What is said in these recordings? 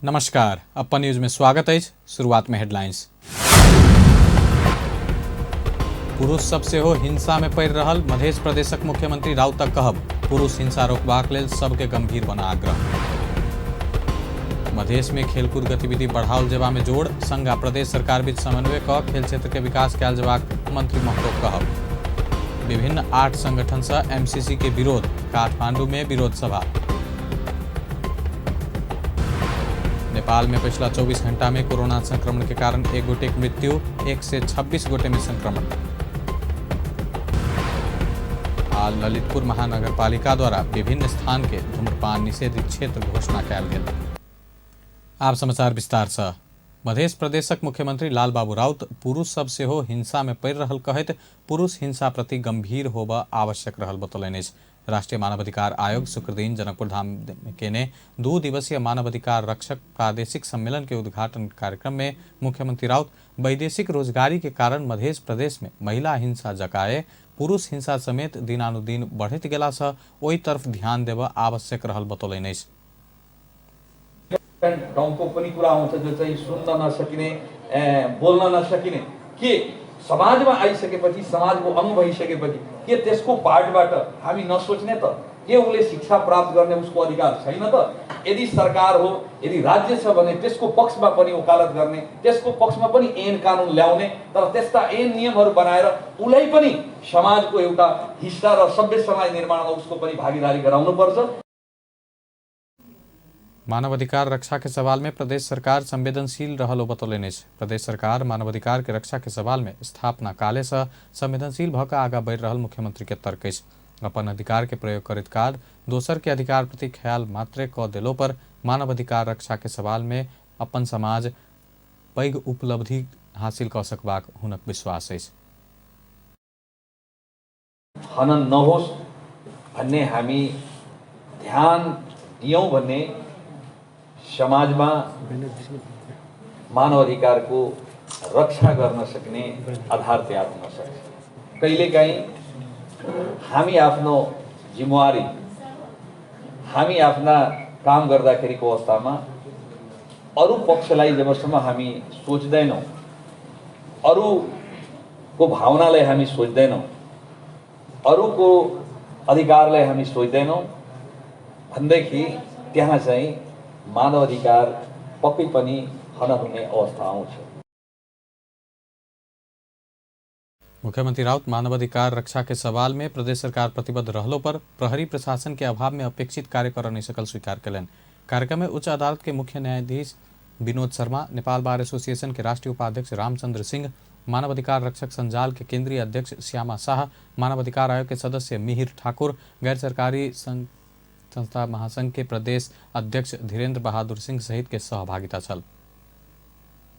नमस्कार, अपन न्यूज में स्वागत अछि। शुरुआत में हेडलाइंस। पुरुष सब सेहो हिंसा में पड़ि रहल मध्य प्रदेशक मुख्यमंत्री राउतक कहब, पुरुष हिंसा रोकबाक लेल सबके गंभीर बना आग्रह। मधेश में खेलकूद गतिविधि बढ़ाओल जेबा में जोड़, संघ आ प्रदेश सरकार बीच समन्वय क खेल क्षेत्र के विकास कयल जेबाक मंत्री महतो कहब। विभिन्न 8 संगठन से एमसीसी के विरोध, काठमांडू में विरोध सभा। नेपाल में पिछला 24 घंटा में कोरोना संक्रमण के कारण एक गोटे के मृत्यु, 126 गोटे में संक्रमण। आ ललितपुर महानगरपालिका द्वारा विभिन्न स्थान के धूम्रपान निषेधित क्षेत्र घोषणा कयल गेल। आब समाचार विस्तार से। मध्य प्रदेशक मुख्यमंत्री लालबाबू राउत पुरुष सब सेहो हिंसा में पड़ि रहल कहैत पुरुष हिंसा प्रति गंभीर होब आवश्यक रहल बतौलनि अछि। राष्ट्रीय मानवाधिकार आयोग शुक्रदिन जनकपुर धाम में केने 2 दिवसीय मानवाधिकार रक्षक प्रादेशिक सम्मेलन के उद्घाटन कार्यक्रम में मुख्यमंत्री राउत वैदेशिक रोजगारी के कारण मध्य प्रदेश में महिला हिंसा जकाए पुरुष हिंसा समेत दिनानुदिन बढ़ैत गेला से ओहि तरफ ध्यान देब आवश्यक रहल बतौलनि अछि। ढङ्गको पनि कुरा आउँछ जो चाहिँ सुन्न नसकिने, बोल्न नसकिने, के समाजमा आइसकेपछि समाजको अङ्ग भइसकेपछि के त्यसको पार्टबाट हामी नसोच्ने त? के उसले शिक्षा प्राप्त गर्ने उसको अधिकार छैन त? यदि सरकार हो, यदि राज्य छ भने त्यसको पक्षमा पनि वकालत गर्ने, त्यसको पक्षमा पनि ऐन कानुन ल्याउने, तर त्यस्ता ऐन नियमहरू बनाएर उसलाई पनि समाजको एउटा हिस्सा र सभ्य समाज निर्माणमा उसको पनि भागीदारी गराउनुपर्छ। मानवाधिकार रक्षा के सवाल में प्रदेश सरकार संवेदनशील रहल बतौलनि अछि। प्रदेश सरकार मानवाधिकार के रक्षा के सवाल में स्थापना काले से संवेदनशील भऽ कऽ आगाँ बढ़ि रहल मुख्यमंत्री के तर्क अछि। अपन अधिकार के प्रयोग करैत काल दोसर के अधिकार प्रति ख्याल मात्रे कऽ देलो पर मानवाधिकार रक्षा के सवाल में अपन समाज पैघ उपलब्धि हासिल कऽ सकबाक हुनक विश्वास अछि। हनन नहोस् भन्ने हामी ध्यान दियौँ भन्ने समाजमा मानवाधिकारको रक्षा गर्न सक्ने आधार तयार हुन सक्छ। कहिलेकाहीँ हामी आफ्नो जिम्मेवारी, हामी आफ्ना काम गर्दाखेरिको अवस्थामा अरू पक्षलाई जबसम्म हामी सोच्दैनौँ, अरूको भावनालाई हामी सोच्दैनौँ, अरूको अधिकारलाई हामी सोच्दैनौँ भनेदेखि त्यहाँ चाहिँ मानवाधिकार पक्कै पनि हनन हुने अवस्था आउँछ। मुख्यमंत्री राउत मानवाधिकार रक्षा के सवाल में प्रदेश सरकार प्रतिबद्ध रहलो पर प्रहरी प्रशासन के अभाव में अपेक्षित कार्य कर नहीं सकल स्वीकार कयलनि। कार्यक्रम में उच्च अदालत के मुख्य न्यायाधीश विनोद शर्मा, नेपाल बार एसोसिएशन के राष्ट्रीय उपाध्यक्ष रामचंद्र सिंह, मानवाधिकार रक्षक संजाल के केंद्रीय अध्यक्ष श्यामा शाह, मानवाधिकार आयोग के सदस्य मिहिर ठाकुर, गैर सरकारी संस्था महासंघ के प्रदेश अध्यक्ष धीरेन्द्र बहादुर सिंह सहित के सहभागिता छल।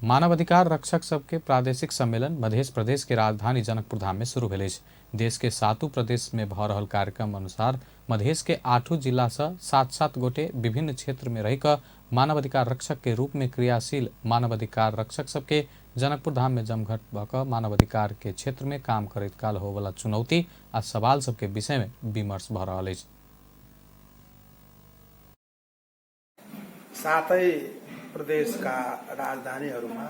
मानवाधिकार रक्षक सबके प्रादेशिक सम्मेलन मध्य प्रदेश के राजधानी जनकपुर धाम में शुरू भेल अछि। देश के 7 प्रदेश में भऽ रहल कार्यक्रम अनुसार मधेश के 8 जिला से 7-7 गोटे विभिन्न क्षेत्र में रहि कऽ मानवाधिकार रक्षक के रूप में क्रियाशील मानवाधिकार रक्षक सबके जनकपुर धाम में जमघट भऽ कऽ मानवाधिकार के क्षेत्र में काम करैत काल होवला चुनौती आ सवाल सबके विषय में विमर्श भऽ रहल अछि। सातै प्रदेशका राजधानीहरूमा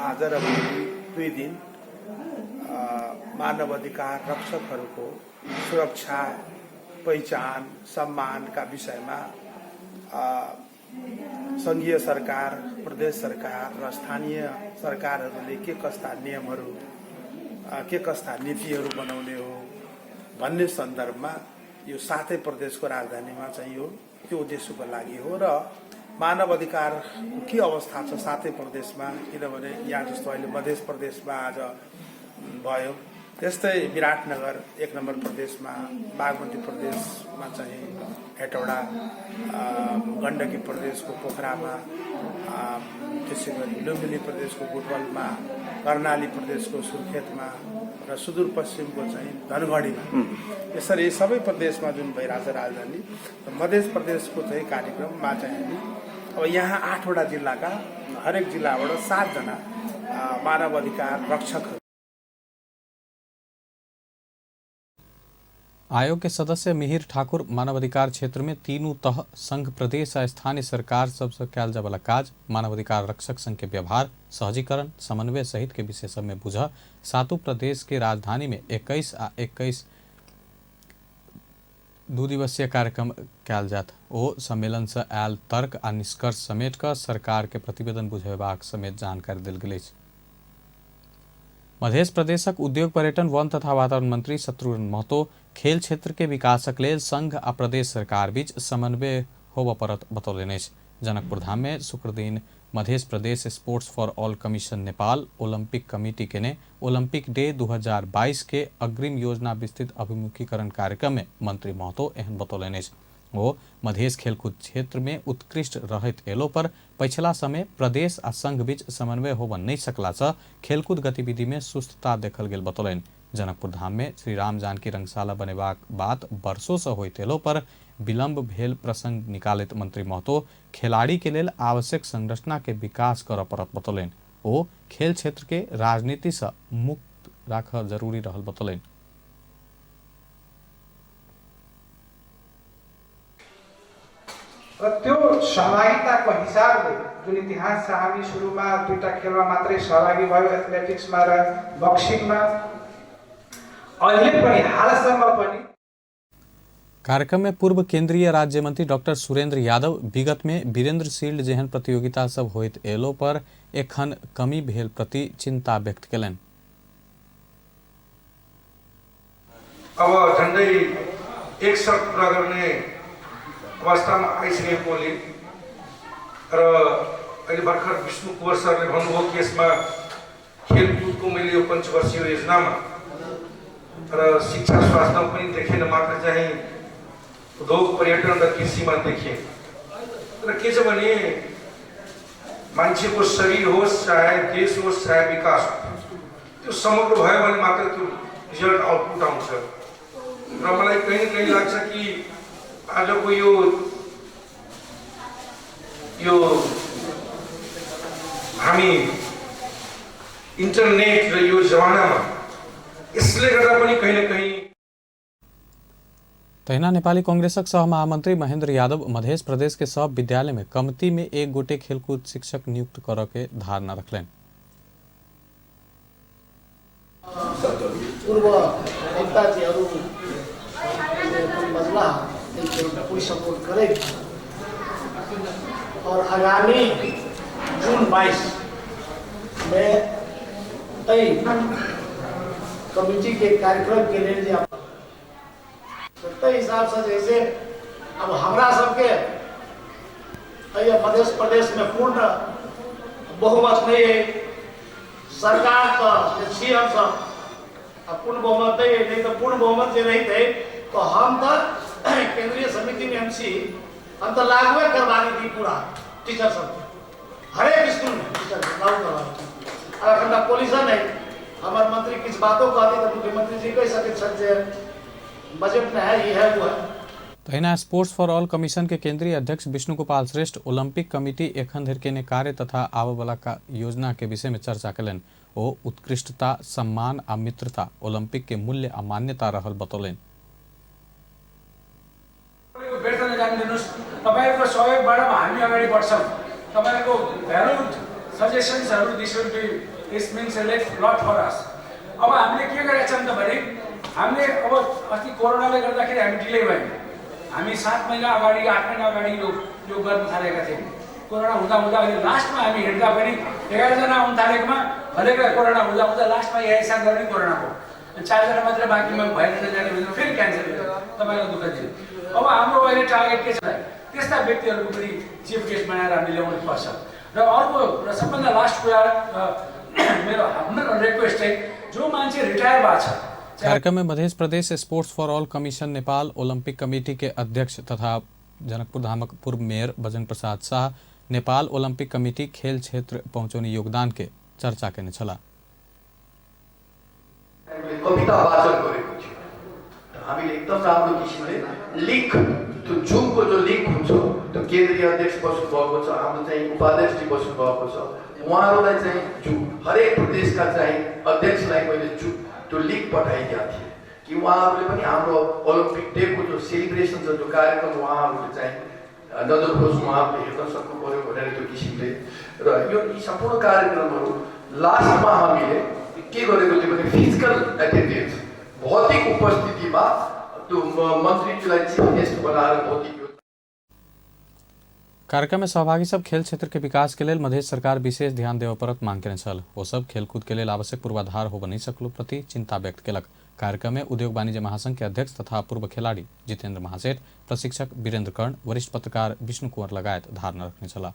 आज र भोलि 2 दिन मानवाधिकार रक्षकहरूको सुरक्षा, पहिचान, सम्मानका विषयमा संघीय सरकार, प्रदेश सरकार र स्थानीय सरकारहरूले के कस्ता नियमहरू, के कस्ता नीतिहरू बनाउने हो भन्ने सन्दर्भमा यो सातै प्रदेशको राजधानीमा चाहिँ यो त्यो उद्देश्यको लागि हो र मानव अधिकारको के अवस्था छ सातै प्रदेशमा, किनभने यहाँ जस्तो अहिले मध्य प्रदेशमा आज भयो, त्यस्तै विराटनगर 1 नम्बर प्रदेशमा, बागमती प्रदेशमा चाहिँ हेटौडा, गण्डकी प्रदेशको पोखरामा, त्यसै गरी लुम्बिनी प्रदेशको बुटवलमा, कर्णाली प्रदेशको सुर्खेतमा र सुदूरपश्चिमको चाहिँ धनगढीमा, यसरी सबै प्रदेशमा जुन भइरहेछ राजधानी र मध्य प्रदेशको चाहिँ कार्यक्रममा चाहिँ हामी अब यहाँ 8वटा जिल्लाका हरेक जिल्लाबाट 7जना मानव अधिकार रक्षकहरू। आयोग के सदस्य मिहिर ठाकुर मानवाधिकार क्षेत्र में तीनू तह संघ, प्रदेश आ स्थानीय सरकार सबसँ कयल जायवला काज, मानवाधिकार रक्षक संघ के व्यवहार, सहजीकरण, समन्वय सहित के विषय सब में बुझ सातों प्रदेश के राजधानी में 21 आ 21 2 दिवसीय कार्यक्रम कयल जायत। ओ सम्मेलन से आयल तर्क आ निष्कर्ष समेट कऽ सरकार के प्रतिवेदन बुझेबाक समेत जानकारी देल गेल अछि। मध्य प्रदेशक उद्योग, पर्यटन, वन तथा वातावरण मंत्री शत्रुघ्न महतो खेल क्षेत्र के विकासक लेल संघ आ प्रदेश सरकार बीच समन्वय होबय पड़त बतौलनि अछि। जनकपुर धाम में शुक्रदिन Madhya Pradesh sports for all commission Nepal Olympic committee के ने ओलंपिक डे 2022 के अग्रिम योजना विस्तृत अभिमुखीकरण कार्यक्रम में मंत्री महतो एहन बतौलनि अछि। ओ मधेश खेलकूद क्षेत्र में उत्कृष्ट रहैत एलो पर पछिला समय प्रदेश आ संघ बीच समन्वय होबय नहि सकला से खेलकूद गतिविधि में सुस्तता देखल गेल बतौलनि। जनकपुर धाम में श्री राम जानकी रंगशाला बनेबाक बात वर्षों से होइत एलो पर विलंब भेल प्रसंग निकालैत मंत्री महतो खिलाड़ी के लेल आवश्यक संरचना के विकास करऽ पड़त बतौलनि। ओ खेल क्षेत्र के राजनीति से मुक्त राखऽ जरूरी रहल बतौलनि। र त्यो सहभागिताको हिसाबले जुन इतिहास छ, हामी सुरुमा दुईटा खेलमा मात्रै सहभागी भयो, एथलेटिक्समा र बक्सिङमा, अहिले पनि हालसम्म पनि। कार्यक्रम में पूर्व केंद्रीय राज्य मंत्री डॉक्टर सुरेंद्र यादव विगत में वीरेंद्र शील्ड जेहन प्रतियोगिता सब होइत एलो पर एखन कमी भेल प्रति चिंता व्यक्त केलनि। अब झन्डै 1 शर्त पुरा गर्ने अवस्थामा आइसकेकोले र अहिले भर्खर विष्णु कुँवर सरले भन्नुभयो कि यसमा खेलकुदको मैले यो पञ्चवर्षीय योजनामा र शिक्षा स्वास्थ्यमा पनि देखेन, मात्र चाहिँ उद्योग, पर्यटन र कृषिमा देखेँ। तर के छ भने मान्छेको शरीर होस् चाहे देश होस् चाहे विकास होस्, त्यो समग्र भयो भने मात्र त्यो रिजल्ट आउटपुट आउँछ। र मलाई कहीँ न कहीँ लाग्छ कि आजको यो यो हामी इन्टरनेट र यो जमानामा यसले गर्दा पनि कहीँ न कहीँ। तहिना नेपाली कांग्रेसक सह महामंत्री महेंद्र यादव मध्य प्रदेश के सब विद्यालय में कमती में एक गोटे खेलकूद शिक्षक नियुक्त करऽ के धारणा रखलनि। पूर्व वक्ताजीहरू बजला पूरी सपोर्ट करें और आगामी जून 22 में तय कमिटी के कार्यक्रम के लिए तय हिसाब से जैसे अब हमरा सबके मध्य प्रदेश में पूर्ण बहुमत नहीं है, सरकार तो छी हम सब पूर्ण बहुमत नहीं है, नहीं तो पूर्ण बहुमत जे रही थे तो हम तो केंद्रीय समिति में हम छी, हम तो लागू करवा दी थी पूरा टीचर सब हरेक स्कूल में टीचर लागू करवा दी। अगर तो पोलिशन है, हमारे मंत्री किस बातों कहती तो मुख्यमंत्री जी कह सके जे बजट में है, ये है वो है। तहिना स्पोर्ट्स फॉर ऑल कमीशन के केंद्रीय अध्यक्ष विष्णु गोपाल श्रेष्ठ ओलंपिक कमिटी एखन धरि केने कार्य तथा आबयवला योजना के विषय में चर्चा कयलनि। ओ उत्कृष्टता, सम्मान आ मित्रता ओलंपिक के मूल्य आ मान्यता रहल बतौलनि। व्यर्थ नजान दिनुहोस्, तपाईँहरूको सहयोगबाट हामी अगाडि बढ्छौँ। तपाईँहरूको valued सजेसन्सहरू this will be this means a lot for us. अब हामीले के गरेका छौँ त भने हामीले अब अस्ति कोरोनाले गर्दाखेरि हामी डिले भयौँ, हामी 7 महिना अगाडि 8 महिना अगाडि यो गर्न थालेका थियौँ। कोरोना हुँदा हुँदा अहिले लास्टमा हामी हिँड्दा पनि 11 जना आउनु थालेकोमा भलेको कोरोना हुँदा हुँदा लास्टमा एसआर गर्ने कोरोना भयो, अनि 4 जना मात्रै बाँकीमा भएर नजाने भने फेरि क्यान्सल भयो, तपाईँलाई दुःख दियो। अब हाम्रो अहिले टार्गेट के छ, त्यस्ता व्यक्तिहरूको पनि चिफ गेस्ट बनाएर हामीले ल्याउनु पर्छ। र अर्को र सबभन्दा लास्ट कुरा मेरो हाम्रो रिक्वेस्ट चाहिँ जो मान्छे रिटायर भएको छ। कार्यक्रम में Madhya Pradesh sports for all commission Nepal Olympic committee के अध्यक्ष तथा जनकपुर धामक पूर्व मेयर बजरंग प्रसाद शाह नेपाल ओलंपिक कमिटी खेल क्षेत्र पहुँचौने योगदान के चर्चा केने छलाह। कविता वाचन गरेको थियो, हामीले एकदम राम्रो किसिमले लिङ्क त्यो जुमको जो लिङ्क हुन्छ त्यो केन्द्रीय अध्यक्ष बस्नुभएको छ, हाम्रो चाहिँ उपाध्यक्षजी बस्नुभएको छ, उहाँहरूलाई चाहिँ जुम हरेक प्रदेशका चाहिँ अध्यक्षलाई मैले जुम त्यो लिङ्क पठाइदिएको थिएँ। कि उहाँहरूले पनि हाम्रो ओलम्पिक डेको जो सेलिब्रेसन छ, जो कार्यक्रम उहाँहरूले चाहिँ नजर होस्, उहाँहरूले हेर्न सक्नु पऱ्यो भनेर त्यो किसिमले। र यो यी सम्पूर्ण कार्यक्रमहरू लास्टमा हामीले के गरेको थियो भने फिजिकल एटेन्डेन्स, भौतिक उपस्थितिमा त्यो मन्त्रीज्यूलाई चिफ गेस्ट बनाएर भौतिक। कार्यक्रम में सहभागी सब खेल क्षेत्र के विकास के लेल मधेश सरकार विशेष ध्यान देव परत मांग केने छल। ओ सब खेलकूद के लेल आवश्यक पूर्वाधार होब नहि सकलो प्रति चिंता व्यक्त केलक। कार्यक्रम में उद्योग वाणिज्य महासंघ के अध्यक्ष तथा पूर्व खिलाड़ी जितेंद्र महासेठ, प्रशिक्षक वीरेंद्र कर्ण, वरिष्ठ पत्रकार विष्णु कुंवर लगायत धारणा रखने छलाह।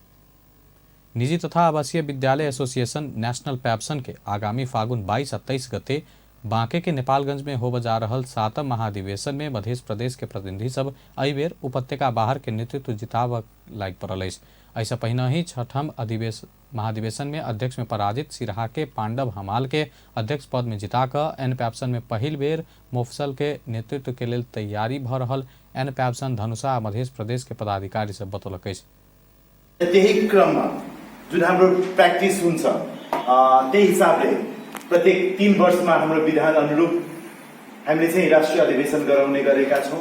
निजी तथा आवासीय विद्यालय एसोसिएशन नेशनल पैप्सन के आगामी फागुन 22 आ 23 गते बांके के नेपालगंज में होब जा रहल 7वां महाधिवेशन में मध्य प्रदेश के प्रतिनिधि सब एहि बेर उपत्यका बाहर के नेतृत्व जिताब लागि पड़ल अछि। एहिसँ पहिने ही 6ठम महाधिवेशन में अध्यक्ष में पराजित सिरहा के पांडव हमाल के अध्यक्ष पद में जिता कऽ एन पैप्सन में पहिल बेर मोफसल के नेतृत्व के लेल तैयारी भऽ रहल एन पैप्सन धनुषा आ मध्य प्रदेश के पदाधिकारी सब बतौलक अछि। त्यही क्रममा जुन हाम्रो प्र्याक्टिस हुन्छ त्यही हिसाबले प्रत्येक 3 वर्षमा हाम्रो विधान अनुरूप हामीले चाहिँ राष्ट्रिय अधिवेशन गराउने गरेका छौँ।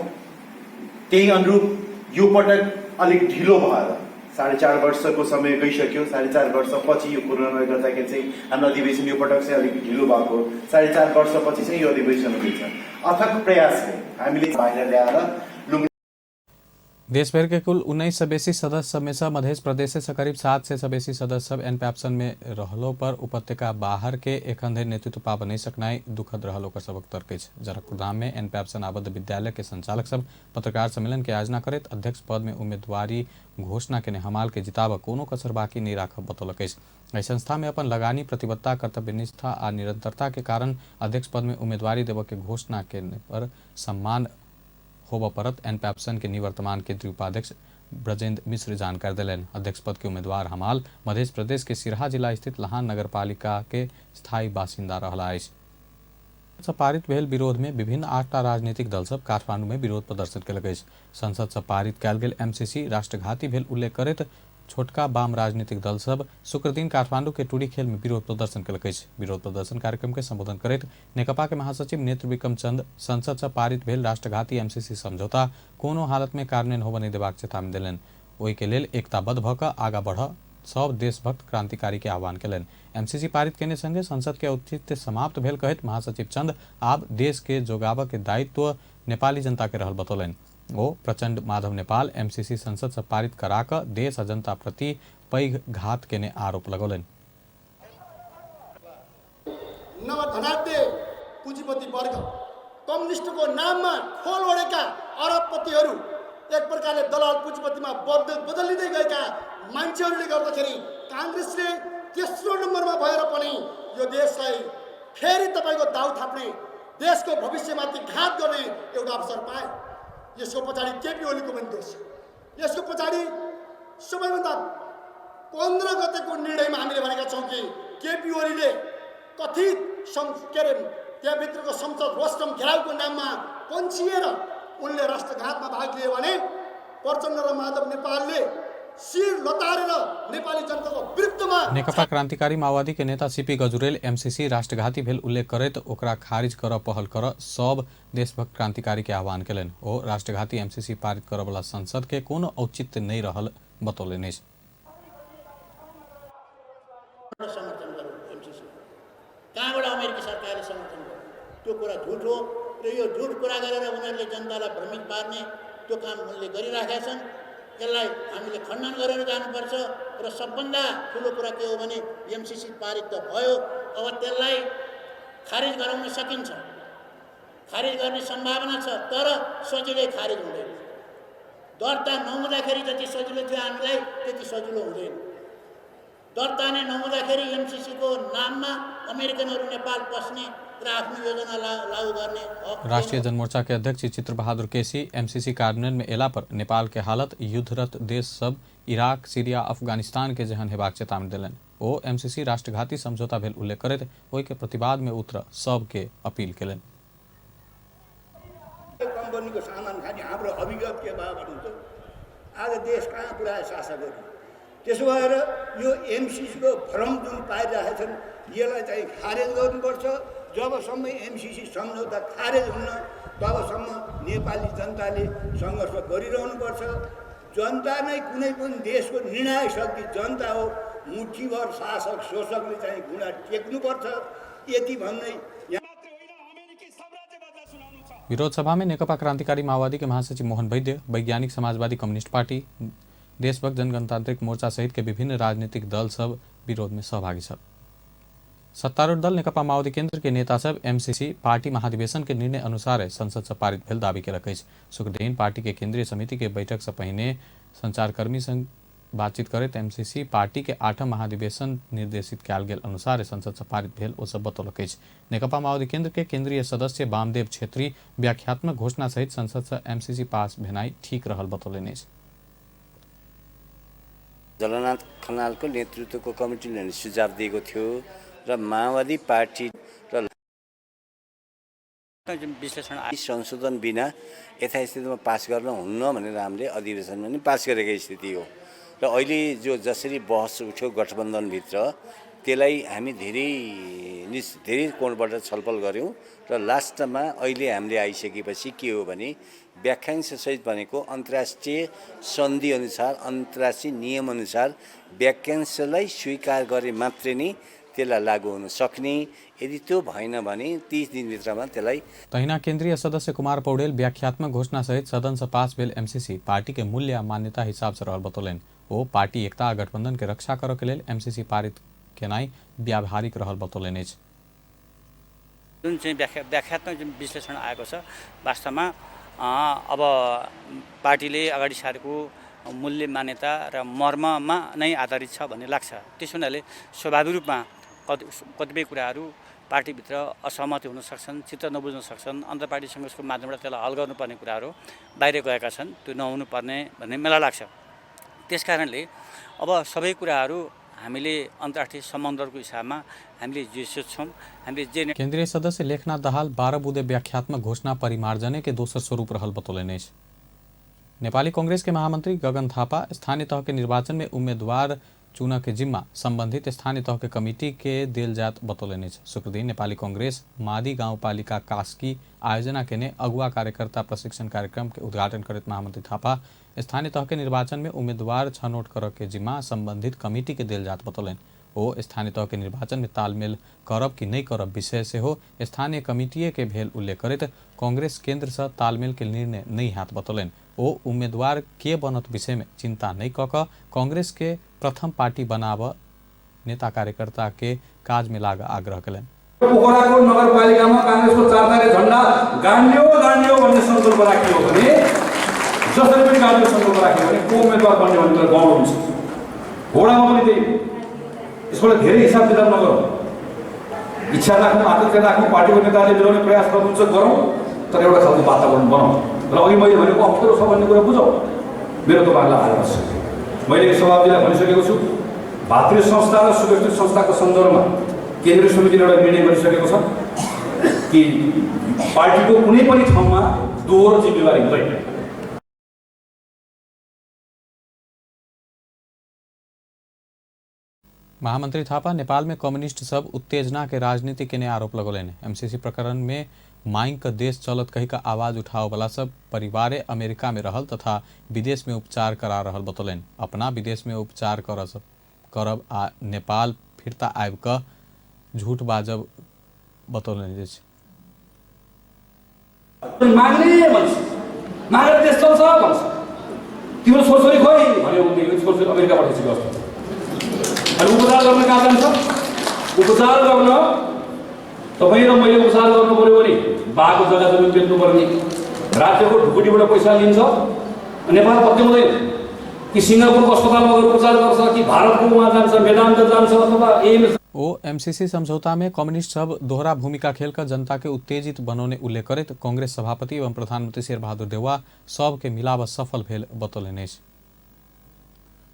त्यही अनुरूप यो पटक अलिक ढिलो भएर 4.5 वर्षको समय गइसक्यो। 4.5 वर्षपछि यो कोरोनाले गर्दाखेरि चाहिँ हाम्रो अधिवेशन यो पटक चाहिँ अलिक ढिलो भएको, 4.5 वर्षपछि चाहिँ यो अधिवेशन हुँदैछ। अथक प्रयासले हामीले बाहिर ल्याएर देशभर के कुल 19 से बेसी सदस्य सब में से मध्य प्रदेश से करीब 700 से बेसी सदस्य सब एन पैप्सन में रहलो पर उपत्यका बाहर के एखन धरि नेतृत्व पाब नहीं सकनाइ दुखद रहल ओकर सबक तर्क अछि। जनकपुरधाम में एन पैप्सन आबद्ध विद्यालय के संचालक सब पत्रकार सम्मेलन के आयोजना करैत अध्यक्ष पद में उम्मीदवारी घोषणा केने हमाल के जिताब कोनो कसर बाकी नहीं राखब बतौलक अछि। एहि संस्था में अपन लगानी, प्रतिबद्धता, कर्तव्यनिष्ठा आ निरंतरता के कारण अध्यक्ष पद में उम्मीदवारी देबऽ के घोषणा केने पर सम्मान होबऽ परत एन पैप्सन के निवर्तमान केंद्रीय उपाध्यक्ष ब्रजेंद्र मिश्र जानकारी दिलनि। अध्यक्ष पद के उम्मीदवार हमाल मध्य प्रदेश के सिरहा जिला स्थित लहान नगरपालिका के स्थायी बासिन्दा रहला अछि। पारित भेल विरोध में विभिन्न 8टा राजनीतिक दल सब काठमांडू में विरोध प्रदर्शन केलक अछि। संसद से पारित कयल गेल एमसीसी राष्ट्रघाती भेल उल्लेख करैत छोटका वाम राजनीतिक दल सब शुक्रदिन काठमांडू के टुरी खेल में विरोध प्रदर्शन केलक अछि। विरोध प्रदर्शन कार्यक्रम के संबोधन करैत नेकपा के महासचिव नेत्र विक्रम चंद संसद से पारित भेल राष्ट्रघाती एमसीसी समझौता कोनो हालत में कार्यान्वयन होबय नहि देबाक चेतावनी देलनि। ओहि के लेल एकताबद्ध भऽ कऽ आगा बढ़ सब देशभक्त क्रांतिकारी के आह्वान केलनि। एमसीसी पारित केने संगे संसद के औचित्य समाप्त भेल कहैत महासचिव चंद आब देश के जोगाबऽ के दायित्व नेपाली जनता के रहल बतौलनि। ओ प्रचंड माधव नेपाल एमसीसी संसद से पारित करा कऽ देश आ जनता प्रति पैघ घात केने आरोप लगौलनि। नवधनाढ्य पुँजीपति वर्ग, कम्युनिस्टको नाममा खोल ओढेका अरबपतिहरू, एक प्रकारले दलाल पुँजीपतिमा बदलिँदै गएका मान्छेहरूले गर्दाखेरि काङ्ग्रेसले तेस्रो नम्बरमा भएर पनि यो देशलाई फेरि तपाईँको दाउ थाप्ने, देशको भविष्यमाथि घात गर्ने एउटा अवसर पाए। यसको पछाडि केपी ओलीको पनि दोष छ। यसको पछाडि सबैभन्दा 15 गतेको निर्णयमा हामीले भनेका छौँ कि केपी ओलीले कथित के अरे त्यहाँभित्रको संसद रोस्टम घेराउको नाममा पन्छिएर उनले राष्ट्रघातमा भाग लिए भने प्रचण्ड र माधव नेपालले शिर लतारेर नेपाली जनताको विरुद्धमा। नेकपा क्रांतिकारी माओवादी के नेता सीपी गजुरेल एमसीसी राष्ट्रघाती भेल उल्लेख करैत ओकरा खारिज कर पहल कर सब देशभक्त क्रांतिकारी के आह्वान केलनि। ओ राष्ट्रघाती एमसीसी पारित करऽ संसद के कोनो औचित्य नहि रहल बतौलनि अछि। समर्थन गर्यो एमसीसी, कहाँबाट अमेरिकी सरकारले समर्थन गर्यो? त्यो कुरा झुट हो र यो झुट कुरा गरेर उनीहरूले जनतालाई भ्रमित पार्ने त्यो काम उनले गरिराखेका छन्। यसलाई हामीले खण्डन गरेर जानुपर्छ र सबभन्दा ठुलो कुरा के हो भने एमसीसी पारित त भयो, अब त्यसलाई खारिज गराउन सकिन्छ, खारिज गर्ने सम्भावना छ, तर सजिलै खारिज हुँदैन। दर्ता नहुँदाखेरि जति सजिलो थियो हामीलाई त्यति सजिलो हुँदैन। दर्ता नै नहुँदाखेरि एमसीसीको नाममा अमेरिकनहरू नेपाल पस्ने र आफ्नो योजना लागू गर्ने। राष्ट्रिय जनमोर्चा के अध्यक्ष चित्र बहादुर केसी एमसीसी कार्यान्वयन में एला पर नेपाल के हालत युद्धरत देश सब इराक, सीरिया, अफगानिस्तान के जेहन हेबाक चेतावनी देलनि। ओ एमसीसी राष्ट्रघाती समझौता भेल उल्लेख करैत ओहि के प्रतिवाद में उतर सब के अपील केलनि। कम्पनीको सामान खाने हाम्रो अभिगत के भयो भन्नुहुन्छ, आज देश कहाँ पुऱ्यायो शासकहरू? त्यसो भएर यो एमसीसीको भ्रम जुन पाइरहेका छन् यसलाई चाहिँ खारेज गर्नुपर्छ जबसम्म एमसीसी सम्झौता खारेज हुन्न तबसम्म नेपाली जनताले सङ्घर्ष गरिरहनुपर्छ। जनता नै कुनै पनि देशको निर्णायक शक्ति जनता हो। मुठीभर शासक शोषकले चाहिँ घुँडा टेक्नुपर्छ। यति भन्दै विरोध सभा में नेकपा क्रांतिकारी माओवादी के महासचिव मोहन वैद्य, वैज्ञानिक समाजवादी कम्युनिस्ट पार्टी, देशभक्त जनगणतांत्रिक मोर्चा सहित के विभिन्न राजनीतिक दल सब विरोध में सहभागी छल। सत्तारूढ़ दल नेकपा माओवादी केंद्र के नेता सब एमसीसी पार्टी महाधिवेशन के निर्णय अनुसार संसद से पारित भेल दावी केलक अछि। शुक्रदिन पार्टी के केंद्रीय समिति के बैठक से पहिने संचारकर्मी संग बातचीत करैत एमसीसी पार्टी के आठम महाधिवेशन निर्देशित कयल गेल अनुसार संसद से पारित भेल ओ सब बतौलक अछि। नेकपा माओवादी केंद्र के केंद्रीय सदस्य वामदेव छेत्री व्याख्यात्मक घोषणा सहित संसद से एमसीसी पास भेनाई ठीक रहल बतौलनि अछि। झलनाथ खनालको नेतृत्वको कमिटीले सुझाव दिएको थियो र माओवादी पार्टी र विश्लेषण संशोधन बिना यथास्थितिमा पास गर्न हुन्न भनेर हामीले अधिवेशनमा पनि पास गरेको स्थिति हो। र अहिले जो जसरी बहस उठ्यो गठबन्धनभित्र, त्यसलाई हामी धेरै कोणबाट छलफल गऱ्यौँ र लास्टमा अहिले हामीले आइसकेपछि के हो भने व्याख्यांशसहित भनेको अन्तर्राष्ट्रिय सन्धि अनुसार, अन्तर्राष्ट्रिय नियमअनुसार व्याख्यांशलाई स्वीकार गरे मात्रै नै त्यसलाई लागू हुन सक्ने। यदि त्यो भएन भने 30 दिनभित्रमा त्यसलाई। तहिना केंद्रीय सदस्य कुमार पौडेल व्याख्यात्मक घोषणा सहित सदन से पास भेल एमसीसी पार्टी के मूल्य आ मान्यता हिसाब से रहल बतौलनि। ओ पार्टी एकता आ गठबंधन के रक्षा करऽ के लेल एमसीसी पारित केनाइ व्यावहारिक रहल बतौलनि अछि। जुन चाहिँ व्याख्यात्मक जुन विश्लेषण आएको छ, वास्तवमा अब पार्टीले अगाडि सारेको मूल्य मान्यता र मर्ममा नै आधारित छ भन्ने लाग्छ। त्यस हुनाले स्वाभाविक रूपमा कतिपय कुराहरू पार्टीभित्र असहमति हुन सक्छन्, चित्त नबुझ्न सक्छन्, अन्तर्पार्टी सङ्घर्षको माध्यमबाट त्यसलाई हल गर्नुपर्ने कुराहरू बाहिर गएका छन्, त्यो नहुनुपर्ने भन्ने मलाई लाग्छ। त्यस कारणले अब सबै कुराहरू हामीले अन्तर्राष्ट्रिय सम्बन्धहरूको हिसाबमा हामीले जे सोच्छौँ, हामीले जे। केंद्रीय सदस्य लेखनाथ दाहाल 12 बुँदे व्याख्यात्मक घोषणा परिमार्जने के दोसर स्वरूप रहल बतौलनि अछि। नेपाली कांग्रेस के महामंत्री गगन थापा स्थानीय तह के निर्वाचन में उम्मीदवार चुनऽ के जिम्मा संबंधित स्थानीय तह के कमिटी के देल जात बतौलनि अछि। शुक्रदिन नेपाली कांग्रेस मादी गाउँपालिका कास्की आयोजना केने अगुवा कार्यकर्ता प्रशिक्षण कार्यक्रम के उद्घाटन करैत महामंत्री थापा स्थानीय तह के निर्वाचन में उम्मीदवार छनौट करऽ के जिम्मा संबंधित कमिटी के देल जात बतौलनि। ओ स्थानीय तह के निर्वाचन में तालमेल करब कि नहि करब विषय सेहो स्थानीय कमिटीए के भेल उल्लेख करैत कांग्रेस केंद्र से तालमेल के निर्णय नहि हैत बतौलनि। ओ उम्मीदवार के बनत विषय में चिंता नहि कऽ कऽ कांग्रेस के प्रथम पार्टी बनाब नेता कार्यकर्ता के काज में लाग आग्रह कयलनि। पोखराको नगरपालिकामा कांग्रेसको 4 तारे झण्डा गाड्ने हो गाड्ने हो भन्ने संकल्प राखियो भने, जसरी पनि गाड्ने संकल्प राखियो भने को उम्मेदवार बन्ने भन्ने कुरा गौण हुन्छ। घोडामा पनि त्यही, यसको लागि धेरै हिसाब किताब नगरौँ, इच्छा राखौँ, आकांक्षा राखौँ, पार्टीको नेताले मिलाउने प्रयास गर्नुहुन्छ गरौँ, तर एउटा खालको वातावरण बनाऊँ। र अघि मैले भनेको अप्ठ्यारो छ भन्ने कुरा बुझौँ। मेरो तपाईँहरूलाई आग्रह छ, मैले सभापतिलाई भनिसकेको छु, भातृ संस्था र सुरक्षित संस्थाको सन्दर्भमा केन्द्रीय समितिले एउटा निर्णय गरिसकेको छ कि पार्टीको कुनै पनि ठाउँमा दोहोरो जिम्मेवारी हुँदैन। महामंत्री थापा नेपाल में कम्युनिस्ट सब उत्तेजना के राजनीति के आरोप लगौलनि। एमसीसी प्रकरण में मांग क देश चलत कही का आवाज उठाओ वाला सब परिवारे अमेरिका में रहल तथा विदेश में उपचार करा रहल बतौलनि। अपना विदेश में उपचार करब आ नेपाल फिरता आबि कऽ झूठ बाजब बतौलनि अछि। माग्ने भन्छ, मागेर देश चल्छ भन्छ, तिम्रो छोरछोरी खोइ भन्यो भनेदेखि छोरछोरी अमेरिका पठाइसक्यो अस्ति। अनि उपचार गर्न कहाँ जान्छ? उपचार गर्न तपाईँ र मैले उपचार गर्नु पऱ्यो भने बाको जग्गा जमिन बेच्नुपर्ने, राज्यको ढुकुटीबाट पैसा लिन्छ, नेपाल पत्याउँदैन कि सिङ्गापुरको अस्पतालमा गएर उपचार गर्छ कि भारतको उहाँ जान्छ, मेदान्त जान्छ अथवा एम्स। ओ एमसीसी समझौता में कम्युनिस्ट सब दोहरा भूमिका खेलकर जनता के उत्तेजित बनौने उल्लेख करैत कांग्रेस सभापति एवं प्रधानमंत्री शेरबहादुर देउवा सब के मिलाव सफल भेल बतौलनि अछि।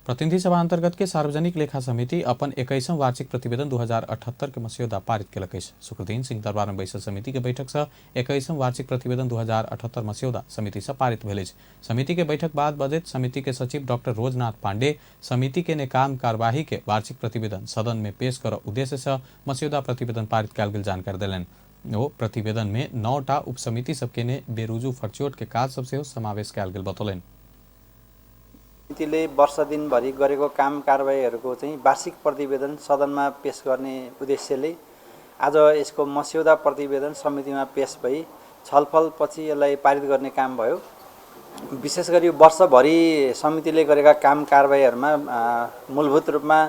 प्रतिनिधि सभा अंतर्गत के सार्वजनिक लेखा समिति अपन 21वां वार्षिक प्रतिवेदन 2078 के मस्यौदा पारित केलक अछि। शुक्रदिन सिंहदरबार में बैसल समिति के बैठक से 21वां वार्षिक प्रतिवेदन 2078 मस्यौदा समिति से पारित भेल अछि। समिति के बैठक बाद बजैत समिति के सचिव डॉक्टर रोजनाथ पांडे समिति के ने काम कार्यवाही के वार्षिक प्रतिवेदन सदन में पेश कर उद्देश्य से मस्यौदा प्रतिवेदन पारित कयल गेल जानकारी देलनि। ओ प्रतिवेदन में 9टा उपसमिति सब केने बेरुजु फर्च्योट के काज सब सेहो समावेश कयल गेल बतौलनि। समितिले वर्ष दिनभरि गरेको काम कारबाहीहरूको चाहिँ वार्षिक प्रतिवेदन सदनमा पेश गर्ने उद्देश्यले आज यसको मस्यौदा प्रतिवेदन समितिमा पेश भई छलफलपछि यसलाई पारित गर्ने काम भयो। विशेष गरी वर्षभरि समितिले गरेका काम कारबाहीहरूमा मूलभूत रूपमा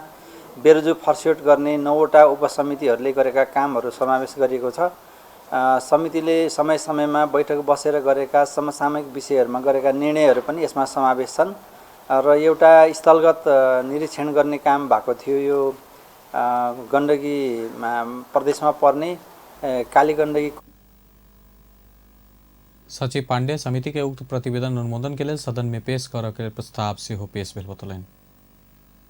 बेरुजु फर्स्योट गर्ने 9वटा उपसमितिहरूले गरेका कामहरू समावेश गरिएको छ। समितिले समय समयमा बैठक बसेर गरेका समसामयिक विषयहरूमा गरेका निर्णयहरू पनि यसमा समावेश छन् र एउटा स्थलगत निरीक्षण गर्ने काम भएको थियो। यो गण्डकी प्रदेशमा पर्ने कालीगण्डकी। सचिव पांडे समिति के उक्त प्रतिवेदन अनुमोदन के लिए सदन में पेश कर के प्रस्ताव सेहो पेश भेल बतौलनि।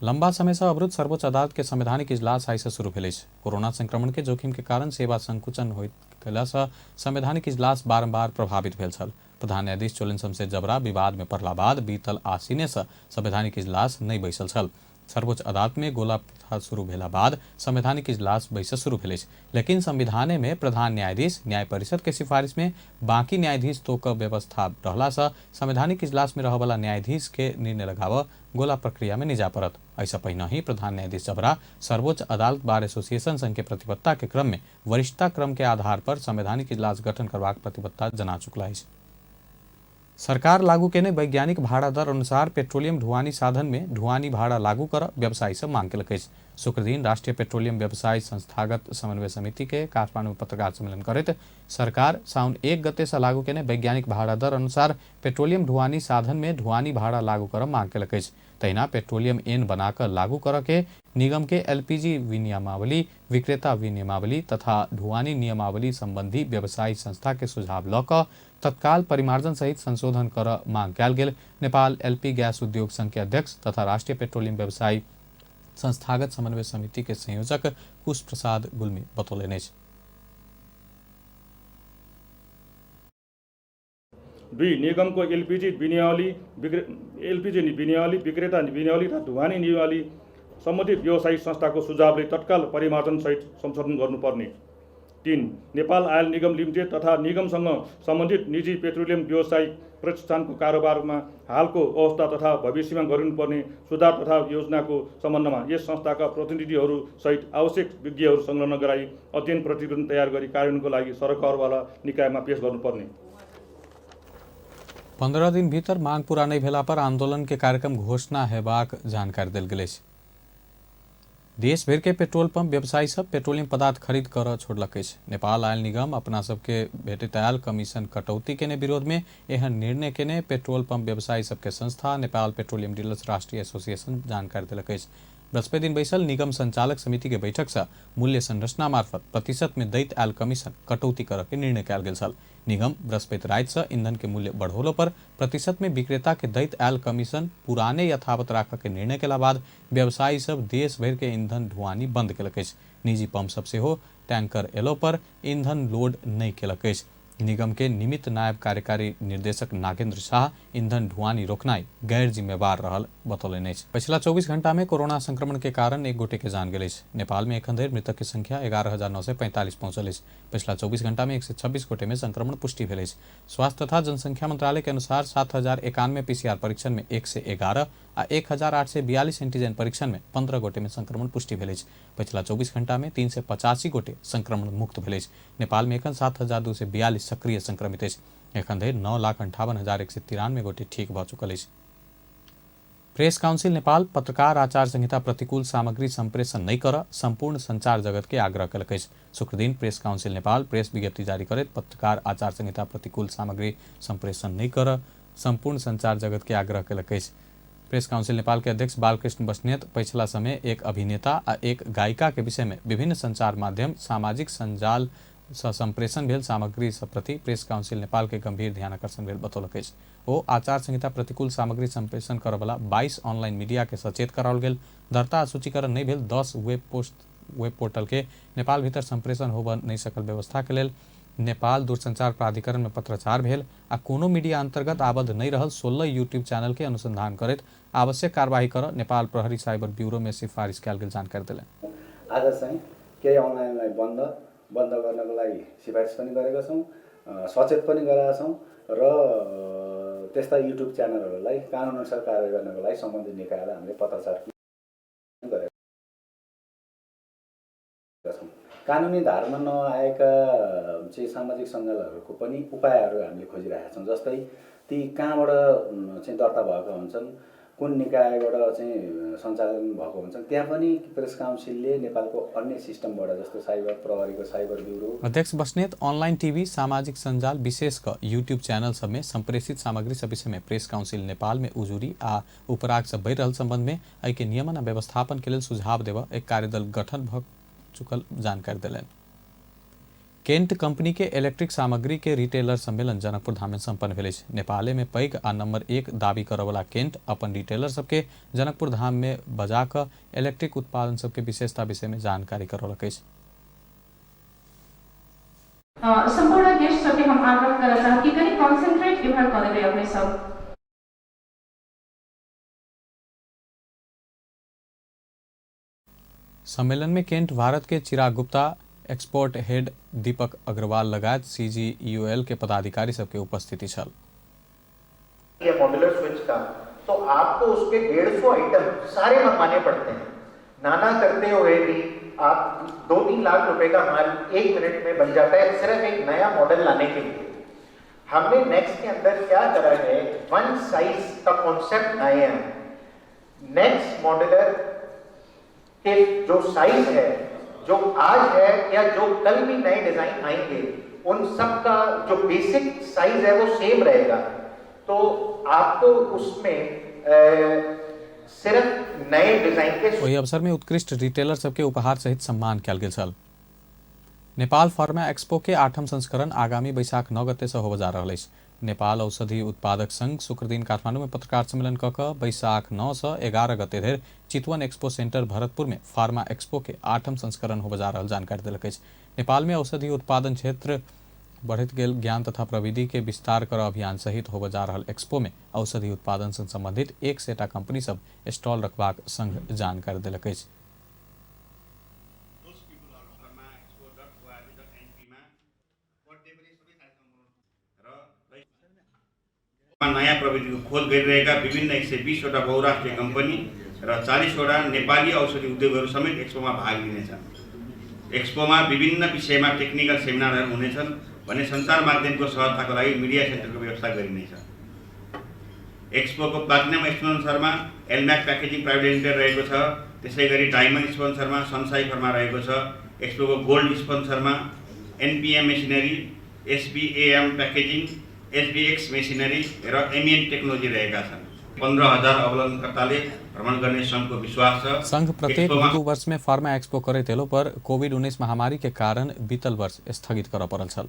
लंबा समय से अवरुद्ध सर्वोच्च अदालत के संवैधानिक इजलास आइ से शुरू भेल अछि। कोरोना संक्रमण के जोखिम के कारण सेवा संकुचन होइत गेला से संवैधानिक इजलास बारंबार प्रभावित भेल छल। प्रधान न्यायाधीश चोलन शमशेर जबरा विवाद में पड़ला बाद बीतल आसीने से संवैधानिक इजलास नहीं बैसल छल। सर्वोच्च अदालत में गोला प्रथा शुरू भेला बाद संवैधानिक इजलास बैस शुरू भेल अछि, लेकिन संविधाने में प्रधान न्यायाधीश न्याय परिषद के सिफारिश में बाकी न्यायाधीश तो क व्यवस्था रहला से संवैधानिक इजलास में रहवाला न्यायाधीश के निर्णय लगाव गोला प्रक्रिया में निजा पड़त। ऐसा पहिने ही प्रधान न्यायाधीश जबरा सर्वोच्च अदालत बार एसोसिएशन संघ के प्रतिबद्धता के क्रम में वरिष्ठता क्रम के आधार पर संवैधानिक इजलास गठन करबाक प्रतिबद्धता जना चुकला अछि। सरकार लागू केने वैज्ञानिक भाड़ा दर अनुसार पेट्रोलियम ढुआनी साधन में ढुआनी भाड़ा लागू कर व्यवसायी सब मांग केलक अछि। शुक्रदिन राष्ट्रीय पेट्रोलियम व्यवसायी संस्थागत समन्वय समिति के काठमांडू में पत्रकार सम्मेलन करैत सरकार साउन 1 गते से लागू केने वैज्ञानिक भाड़ा दर अनुसार पेट्रोलियम ढुआनी साधन में ढुआनी भाड़ा लागू कर मांग केलक अछि। तहिना पेट्रोलियम एन बनाकर लागू कर के निगम के एलपीजी विनियमावली, विक्रेता विनियमावली तथा ढुआनी नियमावली संबंधी व्यवसायी संस्था के सुझाव लऽ कऽ तत्काल परिमार्जन सहित संशोधन कर मांग कयल गेल। नेपाल एलपी गैस उद्योग संघ के अध्यक्ष तथा राष्ट्रीय पेट्रोलियम व्यवसायी संस्थागत समन्वय समिति के संयोजक कुश प्रसाद गुल्मी बतौलनि अछि। 2 निगमको एलपीजी विनियमावली, विक्रेता विनियमावली तथा ढुवानी नियमावली सम्बन्धित व्यावसायिक संस्थाको सुझावले तत्काल परिमार्जन सहित संशोधन गर्नुपर्ने। 3 नेपाल आयल निगम लिमिटेड तथा निगमसँग सम्बन्धित निजी पेट्रोलियम व्यावसायिक प्रतिष्ठानको कारोबारमा हालको अवस्था तथा भविष्यमा गरिनुपर्ने सुधार तथा योजनाको सम्बन्धमा यस संस्थाका प्रतिनिधिहरू सहित आवश्यक विज्ञहरू संलग्न गराई अध्ययन प्रतिवेदन तयार गरी कार्यान्वयनको लागि सरकारवाला निकायमा पेश गर्नुपर्ने। 15 दिन भीतर मांग पूरा नहीं भेला पर आंदोलन के कार्यक्रम घोषणा हेबाक जानकारी देल गेल अछि। देश भर के पेट्रोल पंप व्यवसायी सब पेट्रोलियम पदार्थ खरीद कर छोड़लक अछि। नेपाल आयल निगम अपना सबके भेटैत आयल कमीशन कटौती केने विरोध में एहन निर्णय केने पेट्रोल पंप व्यवसायी सबके संस्था नेपाल पेट्रोलियम डीलर्स राष्ट्रीय एसोसिएशन जानकारी देलक अछि। बृहस्पति दिन बैसल निगम संचालक समिति के बैठक से मूल्य संरचना मार्फत प्रतिशत में दैत आयल कमीशन कटौती कर के निर्णय कयल गेल छल। निगम बृहस्पति राति से ईंधन के मूल्य बढ़ौलो पर प्रतिशत में विक्रेता के दैत आयल कमीशन पुराने यथावत राखऽ के निर्णय केला बाद व्यवसायी सब देश भरि के ईंधन ढुआनी बंद केलक अछि। निजी पंप सब सेहो टैंकर एलो पर ईंधन लोड नहि केलक अछि। निगम के निमित्त नायब कार्यकारी निर्देशक नागेंद्र शाह ईंधन ढुआनी रोकनाई गैर जिम्मेवार रहल बतौलनि अछि। पछिला 24 घंटा में कोरोना संक्रमण के कारण एक गोटे के जान गेल अछि। नेपाल में एखन धरि मृतक के संख्या 11,945 पहुंचल अछि। पछिला 24 घंटा में 126 गोटे में संक्रमण पुष्टि भेल अछि। स्वास्थ्य तथा जनसंख्या मंत्रालय के अनुसार 7,091 पीसीआर परीक्षण में 111 आ 1,842 एंटीजन परीक्षण में 15 गोटे में संक्रमण पुष्टि भेल अछि। पछिला 24 घंटा में 385 गोटे संक्रमण मुक्त भेल अछि। नेपाल में एखन 7,242 सक्रिय संक्रमित अछि। एखन धरि 9,58,193 गोटे ठीक भऽ चुकल अछि। प्रेस काउंसिल नेपाल पत्रकार आचार संहिता प्रतिकूल सामग्री संप्रेषण नहि कर संपूर्ण संचार जगत के आग्रह केलक अछि। शुक्रदिन प्रेस काउंसिल नेपाल प्रेस विज्ञप्ति जारी करैत पत्रकार आचार संहिता प्रतिकूल सामग्री संप्रेषण नहि कर संपूर्ण संचार जगत के आग्रह केलक अछि। प्रेस काउंसिल नेपाल के अध्यक्ष बालकृष्ण बस्नेत पछिला समय एक अभिनेता आ एक गायिका के विषय में विभिन्न संचार माध्यम सामाजिक संजाल सँ संप्रेषण भेल सामग्री सब प्रति प्रेस काउंसिल नेपाल के गंभीर ध्यान आकर्षण भेल बतौलक अछि। ओ आचार संहिता प्रतिकूल सामग्री संप्रेषण करऽवला 22 ऑनलाइन मीडिया के सचेत कराओल गेल। दर्ता सूचीकरण नहि भेल 10 वेब पोर्टल के नेपाल भीतर संप्रेषण होबऽ नहि सकल व्यवस्था के लेल नेपाल दूरसंचार प्राधिकरण में पत्राचार भेल आ कोनो मीडिया अंतर्गत आबद्ध नहि रहल 16 यूट्यूब चैनल के अनुसंधान करैत आवश्यक कार्यवाही कर नेपाल प्रहरी साइबर ब्यूरो में सिफारिश कयल गेल जानकारी देलनि। आज चाहिँ केही अनलाइनलाई बन्द बन्द गर्नको लागि सिफारिस पनि गरेका छौँ, सचेत पनि गराएका छौँ र त्यस्ता युट्युब च्यानलहरूलाई कानुनअनुसार कारवाही गर्नको लागि सम्बन्धित निकायलाई हामीले पत्राचार पनि गरेका छौँ। कानुनी धारमा नआएका चाहिँ सामाजिक सञ्जालहरूको पनि उपायहरू हामीले खोजिरहेका छौँ। जस्तै ती कहाँबाट चाहिँ दर्ता भएका हुन्छन्, कुन निकायबाट चाहिँ सञ्चालन भएको हुन्छन्, त्यहाँ पनि प्रेस काउन्सिलले नेपालको अन्य सिस्टमबाट जस्तो साइबर प्रहरीको साइबर ब्युरो। अध्यक्ष बस्नेत ऑनलाइन टीवी, सामाजिक सञ्जाल विशेष क यूट्यूब चैनल सब में संप्रेषित सामग्री सब विषय में प्रेस काउंसिल नेपाल में उजुरी आ उपराग सब बढ़ि रहल संबंध में एहि के नियमन आ व्यवस्थापन के लेल सुझाव देबऽ एक कार्यदल गठन भ चुकल जानकारी देलनि। केंट कंपनी के इलेक्ट्रिक सामग्री के रिटेलर सम्मेलन जनकपुर धाम में संपन्न भेल अछि। नेपाले में पैघ आ नंबर 1 दावी करऽवला केंट अपन रिटेलर सबके जनकपुर धाम में बजा कऽ इलेक्ट्रिक उत्पादन सबके विशेषता विषय में जानकारी करौलक अछि। सम्पूर्ण गेस्ट सबके हम आग्रह करऽ चाहब कि कनि कॉन्सेंट्रेट इम्हर कऽ देबै अपने सब। सम्मेलन में केंट भारत के चिराग गुप्ता, एक्सपोर्ट हेड दीपक अग्रवाल लगायत सीजीयूएल के पदाधिकारी सबके उपस्थिति छल। ये मॉड्यूलर स्विच का तो आपको उसके 150 आइटम सारे मंगवाने पड़ते हैं। नाना करते हुए भी आप 2-3 लाख रुपए का माल 1 मिनट में बन जाता है सिर्फ एक नया मॉडल लाने के लिए। हमने नेक्स्ट के अंदर क्या करा है, वन साइज का कॉन्सेप्ट आए हैं। नेक्स्ट मॉड्यूलर के जो साइज है, जो आज है या जो कल भी नए डिजाइन आएंगे, उन सब का जो बेसिक साइज है वो सेम रहेगा। तो आपको उसमें सिर्फ नए डिजाइन के। ओहि अवसर में उत्कृष्ट रिटेलर सबके उपहार सहित सम्मान कयल गेल छल। नेपाल फार्मा एक्सपो के 8म संस्करण आगामी बैशाख 9 गते से होबय जा रहल अछि। नेपाल औषधि उत्पादक संघ शुक्रदिन काठमाडौँ में पत्रकार सम्मेलन क कऽ बैशाख 9 से 11 गते धरि चितवन एक्सपो सेंटर भरतपुर में फार्मा एक्सपो के 8म संस्करण होबय जा रहल जानकारी देलक अछि। नेपाल में औषधि उत्पादन क्षेत्र बढ़ैत गेल ज्ञान तथा प्रविधि के विस्तार कर अभियान सहित होबय जा रहल एक्सपो में औषधि उत्पादन से संबंधित 100 कंपनी सब स्टॉल रखबाक संघ जानकारी देलक अछि। नयाँ प्रविधिको खोज गरिरहेका विभिन्न 120वटा बहुराष्ट्रिय कम्पनी र 40वटा नेपाली औषधि उद्योगहरू समेत एक्सपोमा भाग लिनेछन्। एक्सपोमा विभिन्न विषयमा टेक्निकल सेमिनारहरू हुनेछन् भने सञ्चार माध्यमको सहायताको लागि मिडिया सेन्टरको व्यवस्था गरिनेछ। एक्सपोको प्लाटिनम स्पोन्सरमा एलम्याक प्याकेजिङ प्राइभेट लिमिटेड रहेको छ। त्यसैगरी डायमन्ड स्पोन्सरमा सनसाई फर्मा रहेको छ। एक्सपोको गोल्ड स्पोन्सरमा NPM machinery, SBAM packaging, SBX machinery र एमएन टेक्नोलोजी रहेका छन्। 15,000 अवलोकनकर्ताले भ्रमण गर्ने संघको विश्वास छ। संघ प्रत्येक 2 वर्ष में फार्मा एक्सपो करैत एलो पर कोविड-19 महामारी के कारण बीतल वर्ष स्थगित करऽ पड़ल छल।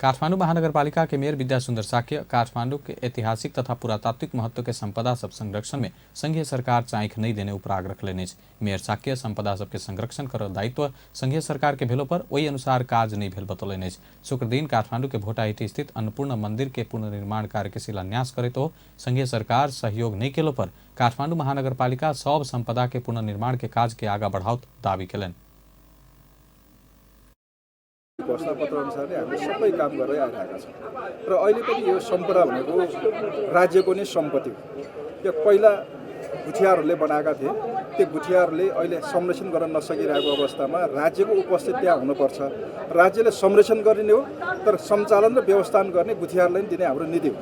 काठमांडू महानगरपालिका के मेयर विद्या सुंदर साक्य काठमांडू के ऐतिहासिक तथा पुरातात्विक महत्व के संपदा सब संरक्षण में संघीय सरकार चाँख नहीं देने उपराग रखलनि अछि। मेयर साक्य संपदा सबके संरक्षण कर दायित्व संघीय सरकार के भेलो पर ओहि अनुसार काज नहीं भेल बतौलनि अछि। शुक्रदिन काठमांडू के भोटाहिटी स्थित अन्नपूर्ण मंदिर के पुनर्निर्माण कार्य के शिलान्यास करैत ओ संघीय सरकार सहयोग नहीं केलो पर काठमांडू महानगरपालिका सब संपदा के पुनर्निर्माण के काज के आगा बढ़ाओत दावी केलनि। घोषणापत्र अनुसारले हामीले सबै काम गरेर आइरहेका छौँ र अहिले पनि यो सम्पदा भनेको राज्यको नै सम्पत्ति हो। त्यो पहिला गुठियारहरूले बनाएका थिए, त्यो गुठियारहरूले अहिले संरक्षण गर्न नसकिरहेको अवस्थामा राज्यको उपस्थिति त्यहाँ हुनुपर्छ। राज्यले संरक्षण गर्ने हो, तर सञ्चालन र व्यवस्थापन गर्ने गुठियारलाई नै दिने हाम्रो नीति हो।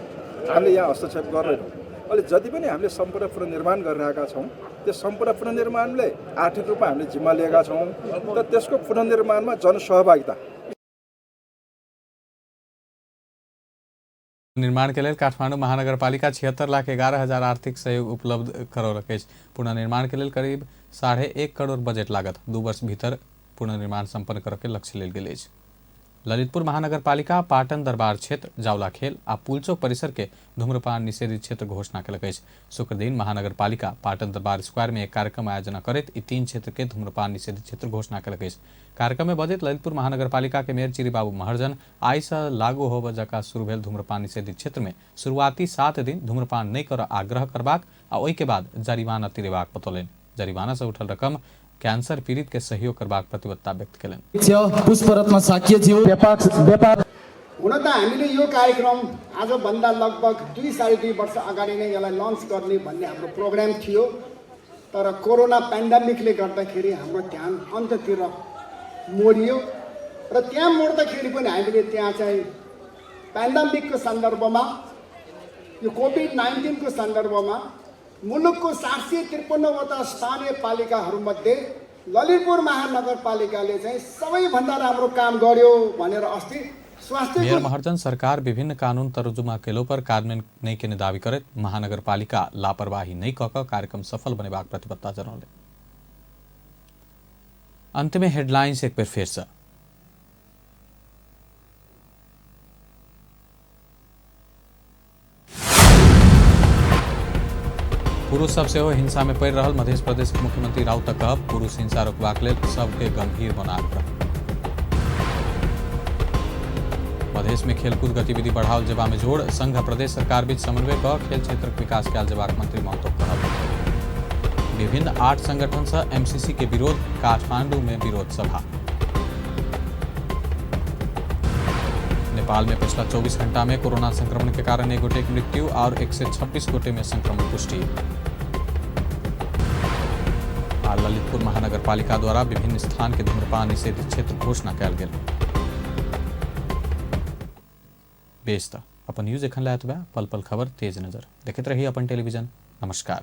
हामीले यहाँ हस्तक्षेप गर्दैनौँ। अहिले जति पनि हामीले सम्पदा पुनर्निर्माण गरिरहेका छौँ, त्यो सम्पदा पुनर्निर्माणले आर्थिक रूपमा हामीले जिम्मा लिएका छौँ, तर त्यसको पुनर्निर्माणमा जनसहभागिता निर्माण के लेल काठमांडू महानगरपालिका 76,11,000 आर्थिक सहयोग उपलब्ध करौलक अछि। पुनर्निर्माण के लेल करीब 1.5 करोड़ बजट लागत 2 वर्ष भीतर पुनर्निर्माण संपन्न करऽ के लक्ष्य लेल गेल अछि। ललितपुर महानगरपालिका पाटन दरबार क्षेत्र, जावलाखेल आ पुलचोक परिसर के धूम्रपान निषेधित क्षेत्र घोषणा केलक अछि। शुक्रदिन महानगरपालिका पाटन दरबार स्क्वायर में एक कार्यक्रम आयोजना करैत ई 3 क्षेत्र के धूम्रपान निषेधित क्षेत्र घोषणा केलक अछि। कार्यक्रम में बजैत ललितपुर महानगरपालिका के मेयर चिरीबाबू महर्जन आइ से लागू होबय जकाँ शुरू भेल धूम्रपान निषेधित क्षेत्र में शुरुआती 7 दिन धूम्रपान नहीं कर आग्रह करबाक आ ओहि के बाद जरिमाना तिरेबाक बतौलनि। जरिमाना से उठल रकम कैंसर पीड़ित के सहयोग करबाक प्रतिबद्धता व्यक्त केलनि। पुष्परत्न साक्यज्यू व्यापार हुन त हामीले यो कार्यक्रम आजभन्दा लगभग 2-2.5 वर्ष अगाडि नै यसलाई लन्च गर्ने भन्ने हाम्रो प्रोग्राम थियो, तर कोरोना पेन्डेमिकले गर्दाखेरि हाम्रो ध्यान अन्ततिर मोडियो र त्यहाँ मोड्दाखेरि पनि हामीले त्यहाँ चाहिँ पेन्डेमिकको सन्दर्भमा यो कोभिड-19 को सन्दर्भमा मुलुकको 753वटा स्थानीय पालिकाहरूमध्ये ललितपुर महानगरपालिकाले चाहिँ सबैभन्दा राम्रो काम गर्यो भनेर अस्ति मेयर महर्जन सरकार विभिन्न कानून तर्जुमा केलो पर कार्यान्वयन नहि केने दावी करैत महानगरपालिका लापरवाही नहि कऽ कऽ कार्यक्रम सफल बनेबाक प्रतिबद्धता जनौलनि। अंत में हेडलाइंस एक बेर फेर से। पुरुष सब सेहो हिंसा में पड़ि रहल मध्य प्रदेश के मुख्यमंत्री राउतक कहब पुरुष हिंसा रोकबाक लेल सबके गंभीर बना आग्रह। मधेश में खेलकूद गतिविधि बढ़ाओल जेबा में जोड़, संघ प्रदेश सरकार बीच समन्वय क खेल क्षेत्रक विकास कयल जेबाक मंत्री महतो कहब। विभिन्न 8 संगठन से एमसीसी के विरोध, काठमांडू में विरोध सभा। नेपाल में पिछला 24 घंटा में कोरोना संक्रमण के कारण 1 गोटे की मृत्यु और 126 गोटे में संक्रमण पुष्टि। ललितपुर महानगरपालिका द्वारा विभिन्न स्थान के धूम्रपान निषेधित क्षेत्र घोषणा कयल गेल। बेस त अपन न्यूज एखन लए एतबे, पल पल खबर तेज नजर देखैत रही अपन टेलीविजन। नमस्कार।